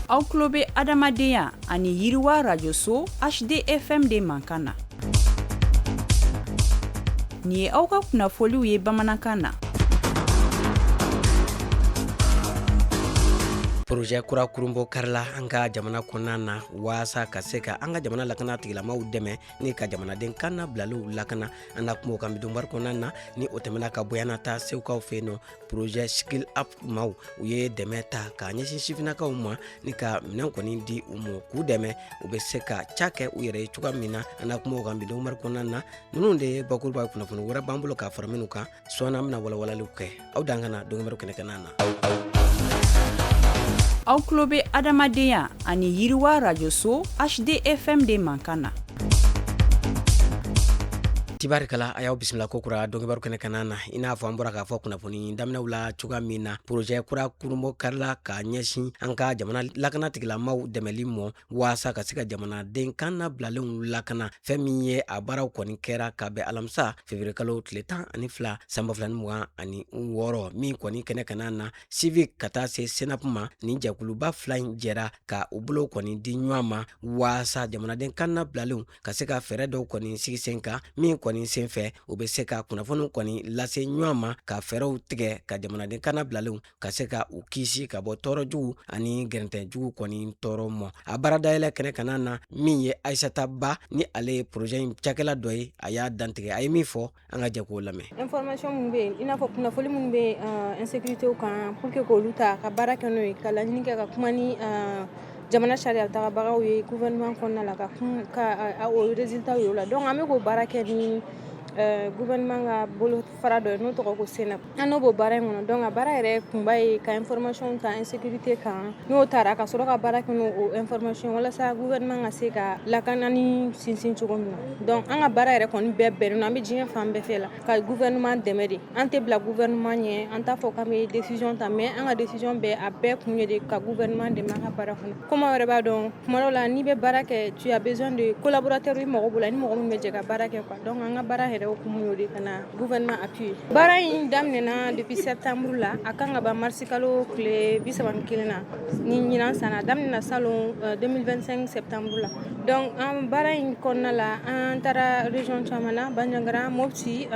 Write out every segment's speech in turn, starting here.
Aw tulo bɛ adamadenya ani yiriwa rajoso HDFM de mankan na. Nin ye aw ka kunnafoliw ye bamanankan na. Projet kura kurunbon karila an ka jamana kɔnɔna na waasa ka se ka an ka jamana lakana tigilamaw dɛmɛ ni ka jamanaden kannabilalenw lakana. An na kuma o kan bi donkibaru kɔnɔna na. Ni o tɛmɛna ka bɔ yan, na taa Segukaw fɛ yen nɔ. Projet Skill Up maaw, u ye dɛmɛ ta k'a ɲɛsin sifinnakaw ma ni ka minɛn kɔni di u ma k'u dɛmɛ u bɛ se ka ca kɛ u yɛrɛ ye cogoya min na. An na kuma o kan bi donkibaru kɔnɔna na. Ninnu de ye bakuruba ye, kunnafoni wɛrɛ b'an bolo k'a fara minnu kan sɔɔni, an bɛna walawalaliw kɛ. Aw dan ka na donkibaru kɛnɛ kanna na. Aw tulo bɛ adamadenya ani yiriwa rajoso HDFM de mankan na. Tibarikala, a y'aw bisimila ko kura donkibaru kɛnɛ kanna na. I n'a fɔ an bɔra k'a fɔ kunnafoni daminɛw la cogoya min na, projet kura kurunbon karila ka ɲɛsin an ka jamana lakana tigilamaw dɛmɛli mɔ waasa ka se ka jamanaden kannabilalenw lakana. Fɛn min ye a baaraw kɔni kɛra ka bɛn alamisa février kalo tile 12 san 2026 min kɔni kɛnɛ kanna na, Civic ka taa se CENAP ma, nin jɛkuluba fila in jɛra ka u bolo kɔni di ɲɔgɔn ma waasa jamanaden kannabilalenw ka se ka fɛɛrɛ dɔw kɔni sigi sen kan, min kɔni senfɛ u bɛ se ka kunnafoniw kɔni lase ɲɔgɔn ma, ka fɛɛrɛw tigɛ ka jamanaden kannabilalenw ka se ka u kisi ka bɔ tɔɔrɔ jugu ani gɛrɛntɛ jugu kɔni tɔɔrɔ mɔ. A baara dayɛlɛ kɛnɛ kanna na, min ye Ayisata Ba ni ale ye projet in cakɛla dɔ ye, a y'a dantigɛ. A ye min fɔ, an ka jɛ k'o lamɛn. Information minnu bɛ yen, i n'a fɔ kunnafoni minnu bɛ yen insécurité kan, pour que k'olu ta ka baara kɛ n'o ye, ka laɲini kɛ ka kuma ni jamana sariya tagabagaw ye gouvernement kɔnɔna la, ka kun ka o résultat y'o la. Donc an bɛ k'o baara kɛ ni gouvernement ka bolofara dɔ ye n'o tɔgɔ ko CENAP. An n'o b'o baara in kɔnɔ. Donc a baara yɛrɛ kunba ye ka information ta insécurité kan. N'o taara, ka sɔrɔ ka baara kɛ n'o information walasa gouvernement ka se ka lakanani sinsin cogo min na. Donc an ka baara yɛrɛ kɔni bɛɛ bɛnnen don, an bɛ diɲɛ fan bɛɛ fɛ la ka gouvernement dɛmɛ de. An tɛ bila gouvernement ɲɛ, an t'a fɔ k'an bɛ décision ta, mais an ka décision bɛɛ, a bɛɛ kun ye de ka gouvernement dɛmɛ an ka baara kɔnɔ. Komi aw yɛrɛ b'a dɔn, tuma dɔw la n'i bɛ baara kɛ, tu as besoin de collaborateurs, i mago b'o la, ni mɔgɔ min bɛ jɛ ka baara kɛ quoi. Donc an ka baara yɛrɛ hukumu y'o de, ka na gouvernement appuyer. Baara in daminɛna depuis septembre la, a kan ka ban mars kalo tile 31 na ni ɲinan san. A daminɛna salon 2025 septembre la. Donc an baara in kɔnɔna la, an taara région caman na: Banjagara, Mopti,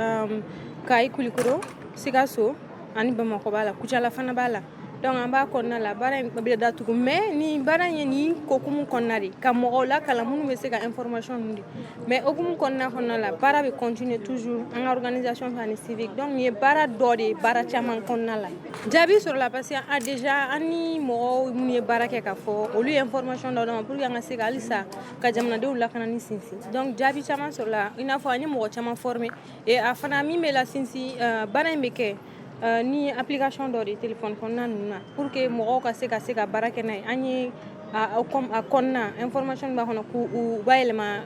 Kayi, Kulikoro, Sikaso ani Bamakɔ b'a la, Kucala fana b'a la. Donc an b'a kɔnɔna la, baara in bɛ datugu, mais ni baara in ye nin hokumu kɔnɔna de ka mɔgɔw lakalan minnu bɛ se ka information ninnu di. Mais hokumu kɔnɔna la, baara bɛ continuer toujours an ka organisation fɛ ani Civic. Donc nin ye baara dɔ de ye baara caman kɔnɔna la. Jaabi sɔrɔla parce que a déjà an ni mɔgɔw minnu ye baara kɛ, ka fɔ olu ye information dɔ d'an ma pour que an ka se ka halisa ka jamanadenw lakanani sinsin. Donc jaabi caman sɔrɔla, i n'a fɔ an ye mɔgɔ caman former. Et a fana min bɛ la sinsin, baara in bɛ kɛ ni application dɔ de ye téléphone kɔnɔna ninnu na pour que mɔgɔw ka se ka baara kɛ n'a ye. An ye a kɔnɔna information b'a kɔnɔ k'u bayɛlɛma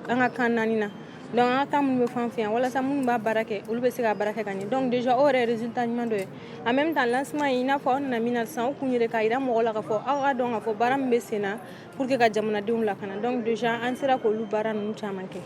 an ka kan naani na. Donc an ka kan minnu bɛ fɔ an fɛ yan, walasa minnu b'a baara kɛ, olu bɛ se ka baara kɛ ka ɲɛ. Donc déjà o yɛrɛ ye résultat ɲuman dɔ ye. En même temps, lancement in, i n'a fɔ aw nana min na sisan, o kun ye de k'a yira mɔgɔw la k'a fɔ aw ka dɔn k'a fɔ baara min bɛ sen na pour que ka jamanadenw lakana. Donc déjà an sera k'olu baara ninnu caman kɛ.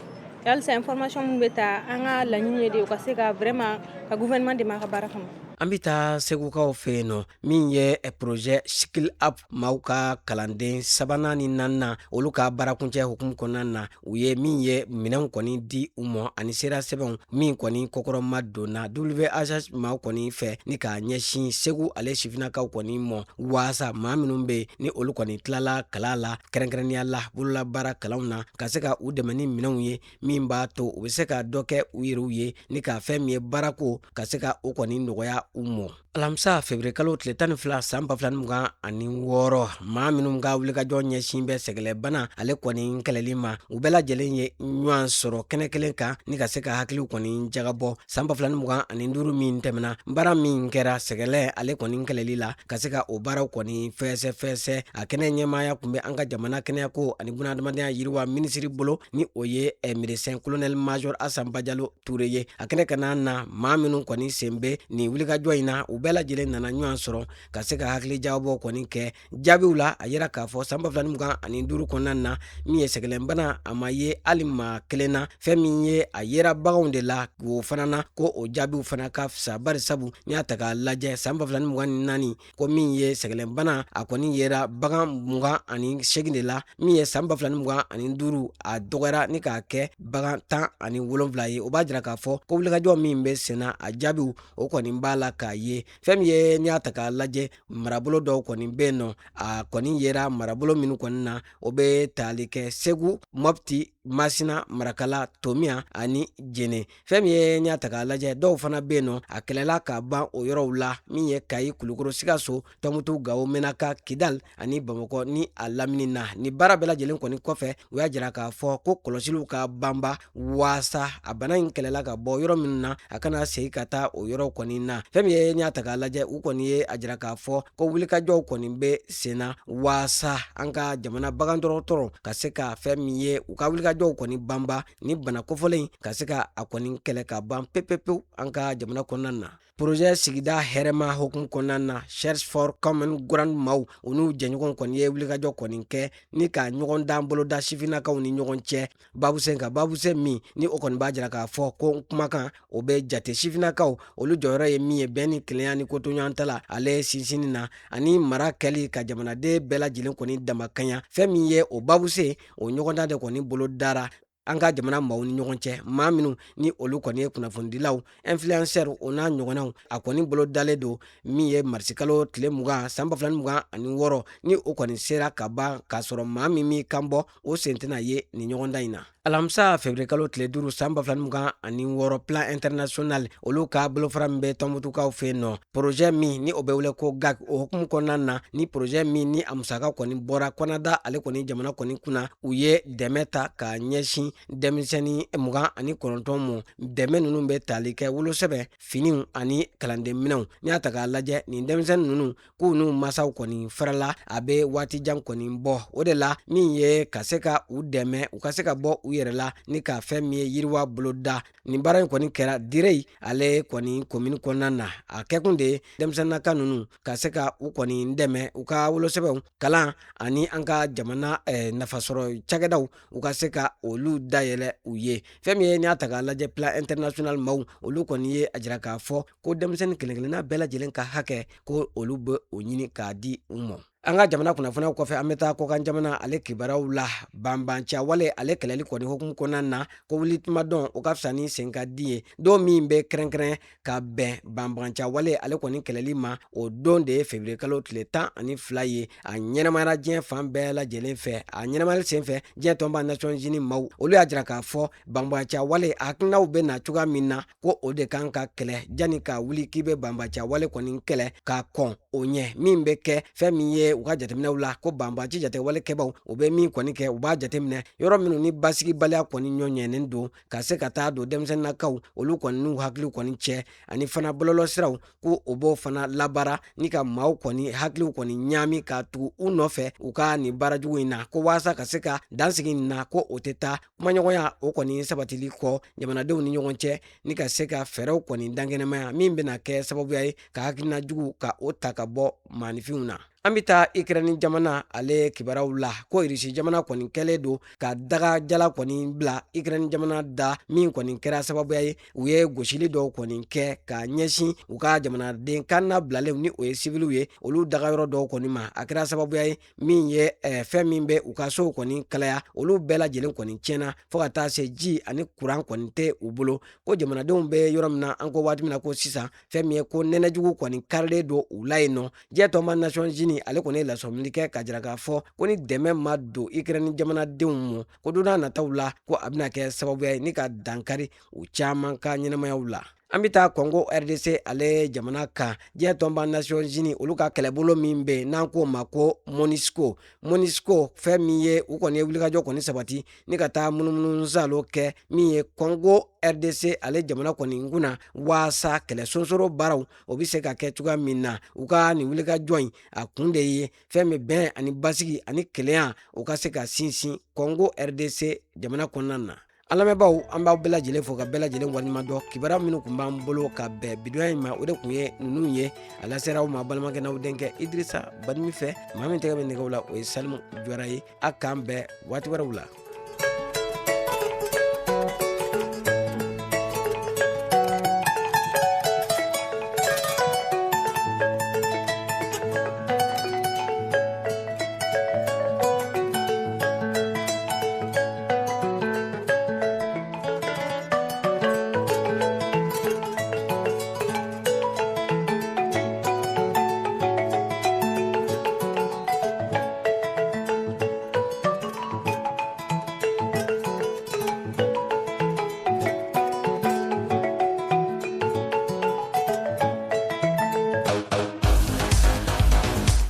Halisa information minnu bɛ ta, an ka laɲini ye de u ka se ka vraiment ka gouvernement dɛmɛ a ka baara kɔnɔ. An bɛ taa Segukaw fɛ yen nɔ. Min ye projet Skill Up maaw ka kalanden sabanan ni naaninan, olu ka baarakuncɛ hukumu kɔnɔna na, u ye min ye minɛnw kɔni di u ma ani sera sɛbɛnw min kɔni kɔkɔrɔma donna WHH maaw kɔni fɛ ni k'a ɲɛsin Segu ale sifinnakaw kɔni mɔ, waasa maa minnu bɛ ni olu kɔni tilala kalan la, kɛrɛnkɛrɛnnenya la bololabaara kalanw na, ka se ka u dɛmɛ ni minɛnw ye min b'a to u bɛ se ka dɔ kɛ u yɛrɛw ye ni ka fɛn min ye baarako ka se ka o kɔni nɔgɔya u mɔ. Alamisa février kalo tile 12 san 2026, maa minnu ka wulikajɔ ɲɛsin bɛ sɛgɛlɛbana ale kɔni kɛlɛli ma, u bɛɛ lajɛlen ye ɲɔgɔn sɔrɔ kɛnɛ kelen kan ni ka se ka hakiliw kɔni jagabɔ. San 2025 min tɛmɛna, baara min kɛra sɛgɛlɛ ale kɔni kɛlɛli la, ka se ka o baaraw kɔni fɛsɛfɛsɛ. A kɛnɛ ɲɛmaaya tun bɛ an ka jamana kɛnɛyako ani bunadamadenya yiriwa minisiri bolo, ni o ye médecin colonel major Asan Bajalo Ture ye. A kɛnɛ ka na maa minnu kɔni sen bɛ nin wulikajɔ wulikajɔ in na, u bɛɛ lajɛlen nana ɲɔgɔn sɔrɔ ka se ka hakilijagabɔ kɔni kɛ. Jaabiw la, a yira k'a fɔ san 2025 kɔnɔna na, min ye sɛgɛlɛnbana, a ma ye hali maa kelen na. Fɛn min ye a yera baganw de la, o fana na ko o jaabiw fana ka fisa, bari sabu n'i y'a ta k'a lajɛ san 2024, ko min ye sɛgɛlɛnbana, a kɔni yera bagan 28 de la. Min ye san 2025, a dɔgɔyara ni k'a kɛ bagan 17 ye. O b'a jira k'a fɔ ko wulikajɔ min bɛ senna, a jaabiw o kɔni b'a la k'a ye. Fɛn min ye n'i y'a ta k'a lajɛ, marabolo dɔw kɔni bɛ yen nɔ, a kɔni yera marabolo minnu kɔni na, o bɛ tali kɛ Segu, Mɔpti, Masina, Marakala, Tomiya ani Jene. Fɛn min ye n'i y'a ta k'a lajɛ, dɔw fana bɛ yen nɔ, a kɛlɛla ka ban o yɔrɔw la, min ye Kayi, Kulukoro, Sikaso, Tɔnbutu, Gawo, Menaka, Kidal ani Bamakɔ ni a lamini na. Ni baara bɛɛ lajɛlen kɔni kɔfɛ, u y'a jira k'a fɔ ko kɔlɔsiliw ka banba waasa a bana in kɛlɛla ka bɔ yɔrɔ minnu na, a kana segin ka taa o yɔrɔ kɔni na. Fɛn min ye n'i y'a ta k'a lajɛ, u kɔni ye a jira k'a fɔ ko wulikajɔw kɔni bɛ senna waasa an ka jamana bagandɔgɔtɔrɔ ka se ka fɛn min ye u ka wulikajɔw kɔni banba ni bana kofɔlen ka se ka a kɔni kɛlɛ ka ban pepepewu an ka jamana kɔnɔna na. Projet sigida hɛrɛma hukumu kɔnɔna na, Search for Common Ground maaw, u n'u jɛɲɔgɔn kɔni ye wulikajɔ kɔni kɛ ni ka ɲɔgɔndan boloda sifinnakaw ni ɲɔgɔn cɛ babusen kan, babusen min ni o kɔni b'a jira k'a fɔ ko kumakan o bɛ jate sifinnakaw olu jɔyɔrɔ ye min ye bɛn ni kelenya ni kotoɲɔgɔntala la ale sinsinni na ani mara kɛli ka jamanaden bɛɛ lajɛlen kɔni damakaɲa. Fɛn min ye o babusen, o ɲɔgɔndan de kɔni bolodara an ka jamana maaw ni ɲɔgɔn cɛ, maa minnu ni olu kɔni ye kunnafonidilaw, influenceur, o n'a ɲɔgɔnnaw. A kɔni bolo dalen don min ye marisikalo tile 20 san 2026, ni o kɔni sera ka ban k'a sɔrɔ maa min m'i kan bɔ, o sen tɛna ye nin ɲɔgɔndan in na. Alamisa feburuyekalo tile 5 san 2026, Plan International olu ka bolofara min bɛ Tɔnbutukaw fɛ yen nɔ, projet min ni o bɛ wele ko GAC, o hukumu kɔnɔna na, ni projet min ni a musaka kɔni bɔra Kanada ale kɔni jamana kɔni kunna, u ye dɛmɛ ta ka ɲɛsin denmisɛnnin 29 ma. Dɛmɛ ninnu bɛ tali kɛ wolosɛbɛn, finiw ani kalandenminɛnw. N'i y'a ta k'a lajɛ, nin denmisɛnnin ninnu k'u n'u masaw kɔni farala a bɛ waati jan kɔni bɔ. O de la min ye ka se ka u dɛmɛ u ka se ka bɔ u yɛrɛ la ni ka fɛn min ye yiriwa boloda. Nin baara in kɔni kɛra Direi ale kɔni komini kɔnɔna na. A kɛkun de ye denmisɛnninnaka ninnu ka se ka u kɔni dɛmɛ u ka wolosɛbɛnw, kalan ani an ka jamana nafasɔrɔ cakɛdaw, u ka se ka olu dayɛlɛ u ye. Fɛn min ye n'i y'a ta k'a lajɛ, Plan International maaw olu kɔni ye a jira k'a fɔ ko denmisɛnnin kelen-kelenna bɛɛ lajɛlen ka hakɛ, ko olu bɛ o ɲini k'a di u ma. An ka jamana kunnafoniyaw kɔfɛ, an bɛ taa kɔkan jamana ale kibaruyaw la. Banbanciya wale ale kɛlɛli kɔni hukumu kɔnɔna na, ko wuli tuma dɔn o ka fisa ni sen ka di ye. Don min bɛ kɛrɛnkɛrɛn ka bɛn banbanciya wale ale kɔni kɛlɛli ma, o don de ye feburuyekalo kalo tile 12 ye. A ɲɛnamayara diɲɛ fan bɛɛ lajɛlen fɛ. A ɲɛnamayali sen fɛ, diɲɛ tɔnba Nations Unies maaw olu y'a jira k'a fɔ banbanciya wale hakilinaw bɛ na cogoya min na, ko o de kan ka kɛlɛ janni ka wuli k'i bɛ banbanciya wale kɔni kɛlɛ ka kɔn o ɲɛ. Min bɛ kɛ fɛn min ye u ka jateminɛw la, ko banbanci jatigɛwale kɛbaw u bɛ min kɔni kɛ, u b'a jateminɛ yɔrɔ minnu ni basigibaliya kɔni ɲɔɲɛnen don, ka se ka taa don denmisɛnninnakaw olu kɔni n'u hakiliw kɔni cɛ, ani fana bɔlɔlɔsiraw, ko o b'o fana labaara ni ka maaw kɔni hakiliw kɔni ɲaami ka tugu u nɔfɛ u ka nin baara jugu in na, ko waasa ka se ka dansigi nin na, ko o tɛ taa kumaɲɔgɔnya o kɔni sabatili kɔ jamanadenw ni ɲɔgɔn cɛ, ni ka se ka fɛɛrɛw kɔni dankɛnɛmaya min bɛna kɛ sababuya ye ka hakilina jugu ka o ta ka bɔ maaninfinw na. An bɛ taa Ikɛrɛni jamana ale kibaruyaw la, ko Irisi jamana kɔni kɛlen don ka daga jala kɔni bila Ikɛrɛni jamana da, min kɔni kɛra sababuya ye u ye gosili dɔw kɔni kɛ ka ɲɛsin u ka jamanaden kannabilalenw, ni o ye siviliw ye, olu dagayɔrɔ dɔw kɔni ma. A kɛra sababuya ye min ye fɛn min bɛ u ka sow kɔni kalaya, olu bɛɛ lajɛlen kɔni tiɲɛna, fo ka taa se ji ani kuran kɔni tɛ u bolo. Ko jamanadenw bɛ yɔrɔ min na an ko waati min na ko sisan, fɛn min ye ko nɛnɛjugu kɔni karilen don u la yen nɔ. Diɲɛ tɔnba Nations Unies ale kɔni ye lasɔmili kɛ ka jira k'a fɔ ko ni dɛmɛ ma don Ukraine jamanadenw ma, ko don n'a nataw la, ko a bɛna kɛ sababuya ye ni ka dankari u caman ka ɲɛnamayaw la. An bɛ taa Congo RDC ale jamana kan. Diɲɛ tɔnba Nations Unies olu ka kɛlɛbolo min bɛ yen n'an k'o ma ko MONUSCO, MONUSCO fɛn min ye u kɔni ye wulikajɔ kɔni sabati ni ka taa munumunusaalo kɛ min ye Congo RDC ale jamana kɔni kunna, waasa kɛlɛ sonsoro baaraw o bɛ se ka kɛ cogoya min na. U ka nin wulikajɔ in a kun de ye fɛn min bɛn ani basigi ani kelenya o ka se ka sinsin Congo RDC jamana kɔnɔna na. An lamɛnbaaw, an b'aw bɛɛ lajɛlen fo ka bɛɛ lajɛlen waleɲuman dɔn. Kibaruya minnu tun b'an bolo ka bɛn bidonya in ma, o de tun ye ninnu ye. A lasera aw ma balimakɛ n'aw denkɛ Idirisa Badimi fɛ. Maa min tɛgɛ bɛ nɛgɛw la, o ye Salimu Jɔra ye. A k'an bɛn waati wɛrɛw la.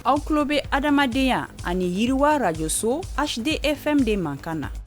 Aw tulo bɛ Adamadenya ani Yiriwa rajoso HDFM de mankan na.